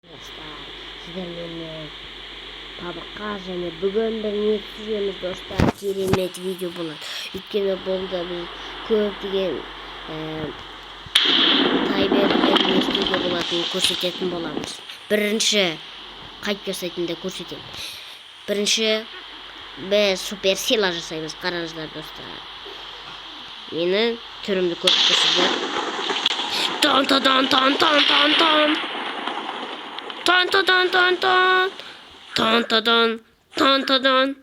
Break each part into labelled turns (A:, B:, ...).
A: Достар, сіздермен Табыққа және бүгін бір не түсіреміз, достар? Керемет видео болады, өйткені бұл да біз көптеген тайбермен не істеуге болатынын көрсететін боламыз. Бірінші қайтып жасайтынын да көрсетемін. Бірінші біз супер сила жасаймыз. Қараңыздар, достар, мені түрімді көріп тұрсыздар. Тан та тан тан тан тан тан тан та тан тан тан тан та дан тан та дан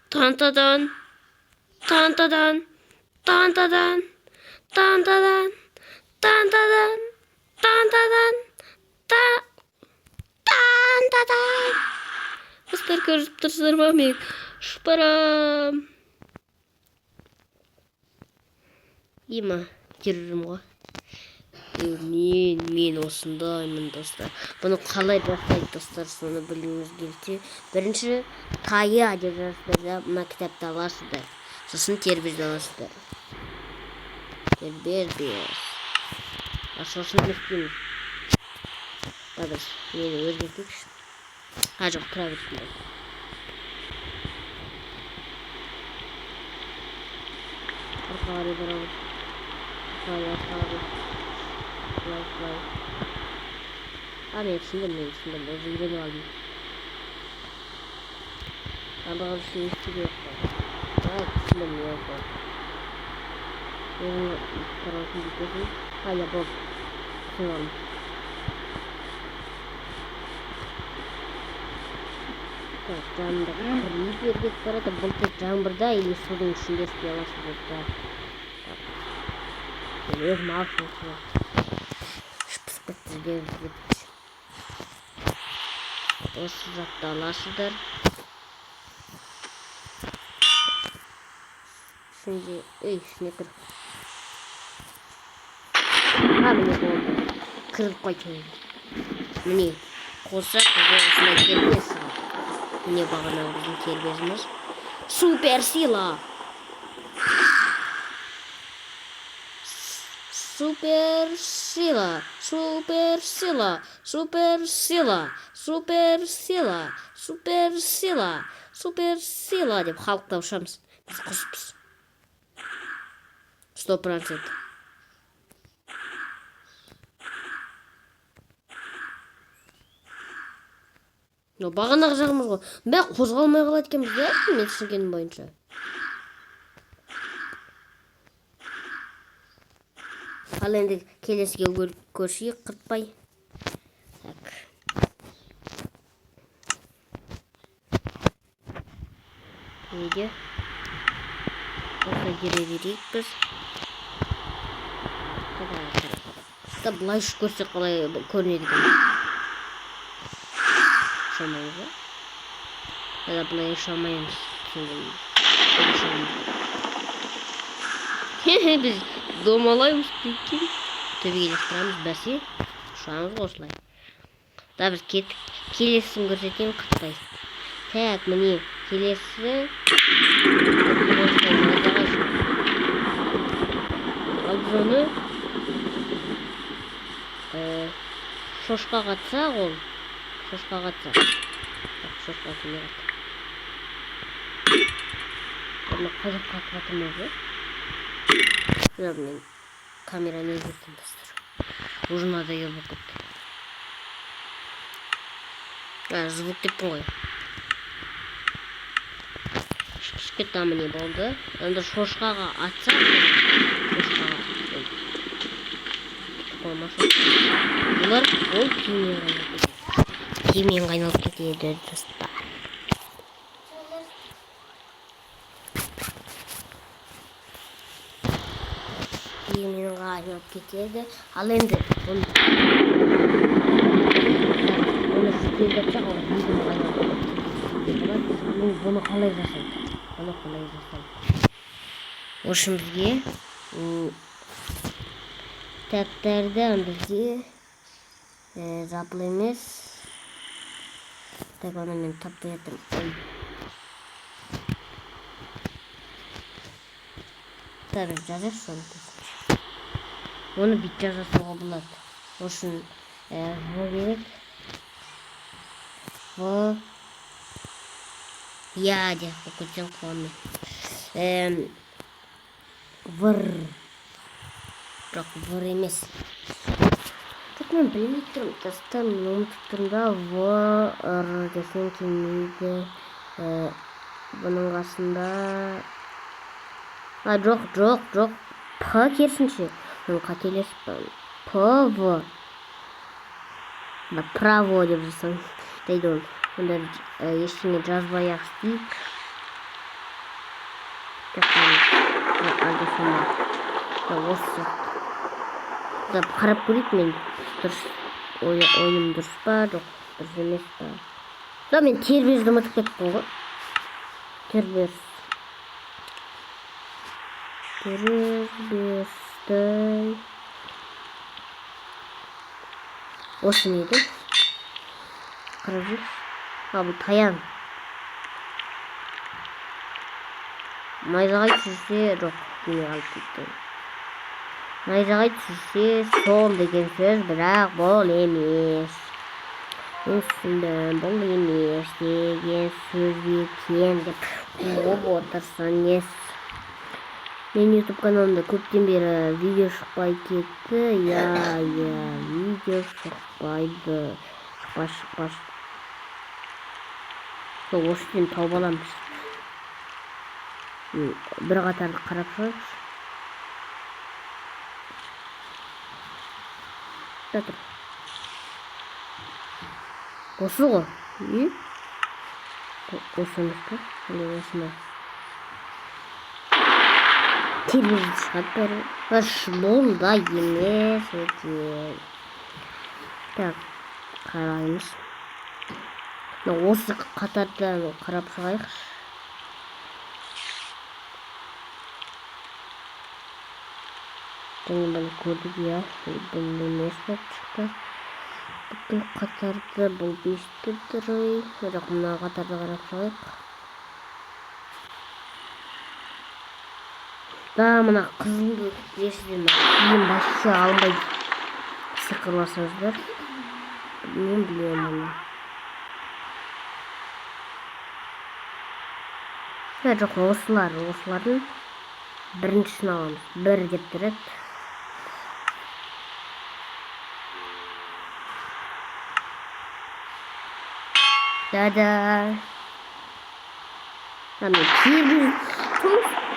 A: тан та дан тан та дан тан та дан тан та дан тан та дан тан та дан та тан та дан. Достар, көріп тұрсыздар ма, мен ұшып барам. Има жүрмін ғой. Мен осындаймын, достар. Бұны қалай жасайды, достар, соны білгіңіз келсе, бірінші тая деп жазасыздар да, мына кітапты аласыздар, сосын тербезді аласыздар, тербез без. А сосын не істейміз? Да, біз нені өзгертейікші. А, жоқ, тұра берсін. Артқа қарай барамыз. Былай, артқа қарай, былай, былай. А, мен түсіндім, мен түсіндім, уже үйреніп алдым. Андаған үшін не істеу керек қой? А, түсіндім, не болды. Өзің қарасын бүйтесің. А, иә, болды, түсініп алдым. Так, жанында крипер кетіп барады. Бұл тек жаңбырда или судың ішінде істей аласыз, достар. Так, мен өзім ағылшын пісіп кетті деп. Осы затты аласыздар, ішінде, ей, ішіне кір. А, міне, болды, кіріп қойды. Міне, қоссақ, бізде осындай кербез шығады. Міне, бағанағы біздің кербезіміз. Супер сила, супер сила, супер сила, супер сила, супер сила, супер сила, супер сила деп халықтап ұшамыз. Біз құспыз, 100%. Но бағанағы жағымыз ғой. Мә, қозғалмай қалады екенбіз да, мен түсінгенім бойынша. Ал енді келесіге көшейік қыртпай. Так, неге осылай жүре берейік біз? Қара, қара, қара. Да, былай ұшып көрсек, қалай көрінеді екен? Ұша алмаймыз ба? Да, былай ұша алмаймыз, түсінгенім. Былай ұша алмаймыз. Хе-хе, біз домалаймыз, прикинь. Төбеге лақтырамыз, бәсе, ұшамыз ғой осылай да. Біз кеттік, келесісін көрсетейін қыттай. Так, міне, келесі осылай найзағай шығады. Ал біз оны шошқаға атсақ, ол шошқаға атсақ. Так, шошқа келе қалды. Мына қай жаққа атып жатырмын өзі? Жоқ, мен камераны өзгерттім, достар, уже надоел болып кетті. А, звук деппін ғой. Пісіп кетті. А, міне, болды. Енді шошқаға атсақ, шошқаға. Ой. Кетіп қалма, шошқа. Олар, ол пименға айналып кетеді, пименға айналып кетеді, достар. Пименға айналып кетеді. Ал енді оны шетелге атсақ, ол ведьмаға айналып кетеді болады. Ну, бұны қалай жасайды? Бұны қалай жасайды? В общем, бізге кітаптардан бізге запыл емес. Так, оны мен таппай жатырмын. Ой, так, жазайықшы соны керісінше. Оны бүйтіп жасауға болады. Ол үшін не керек? В. Я деп қойып кетсең қуамын мен. Вр. Жоқ, вр емес. Жоқ, мен білмей тұрмын. Достар, мен ұмытып тұрмын да. В, р десең келмейді. Бұның қасында. А, жоқ, жоқ, жоқ. П керісінше. Мен қателесіппін. П, В. Да, право деп жазсаң дейді оны. Онда ештеңе жазбай ақ істейік. Так, әлде сонда. Да, осы сияқты. Да, қарап көрейік, мен дұрыс ойым дұрыс па, жоқ, дұрыс емес па. Да, мен тербезді ұмытып кеттім ғой. Тербез. Тербезді. Осы не еді? Қарап жүрші. А, бұл таян. Найзағай түсірсе, жоқ, тимей қалып кетті. Найзағай түсірсе, сол деген сөз, бірақ бұл емес. Мен түсіндім, бұл емес деген сөз екен деп қуып отырсың. Ес. Мен YouTube каналымда көптен бері видео шықпай кетті. Иә, иә, видео шықпайды. Шықпас, шықпас. Сол осы жерден тауып аламыз. Бір қатарды қарап шығайықшы. Тұр. Осы ғой. М? Осы емес пе? Әлде осы ма? Тербез шығады бәрі. Бұл да емес екен. Так, қараймыз. Мына осы қатардан қарап шығайықшы. Және бұны көрдік, иә, бұл емес болып шықты. Бүкіл қатарды бұл бесті дұрый. Жоқ, мына қатарды қарап шығайық. Да, мына қызылды білесіздер ме? Киім вообще алынбайды. Сиқырласаңыздар. Мен білемін оны. Ә, жоқ, осылар, осылардың біріншісін аламыз. Бір деп тұрады. Да-да. А, мен тербез,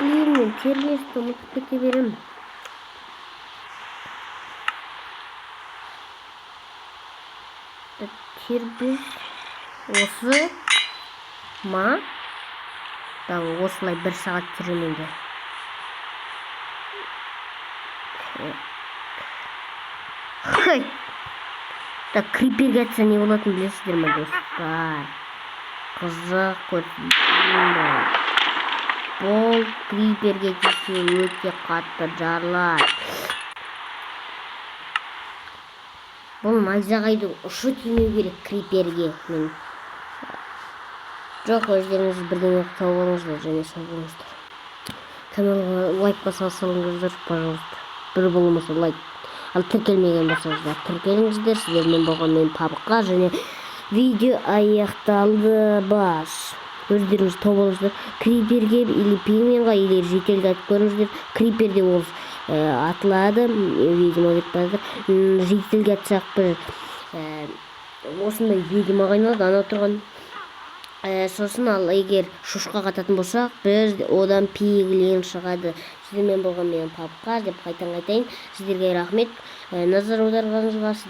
A: блин, мен тербезді ұмытып кете беремін. Да, тербез осы ма? Да, осылай бір сағат жүремін енді. Хей! Да, криперге атса не болатынын білесіздер ме, достар? Қызық көрсетейін ба? Бұл криперге тисе өте қатты жарылады. Бұл найзағайдың ұшы тимеу керек криперге. Мен жоқ, өздеріңіз бірдеңе тауып алыңыздар және сау болыңыздар. Каналға лайк баса салыңыздар, пожалуйста. Бір болмаса лайк. Ал тіркелмеген болсаңыздар, тіркеліңіздер. Сіздермен болған мен Пабыққа, және видео аяқталды. Бас. Өздеріңіз тауып алыңыздар. Криперге или пингвинға, или жительге атып көріңіздер. Криперде ол атылады, видимо, кетіп бара жатыр. Жительге атсақ бір осындай ведьмаға айналады, анау тұрған. Сосын ал егер шошқаға ататын болсақ, біз одан пиглин шығады. Сіздермен болған мен Пабыққа деп қайтадан айтайын. Сіздерге рахмет. Назар аударғаныңызға.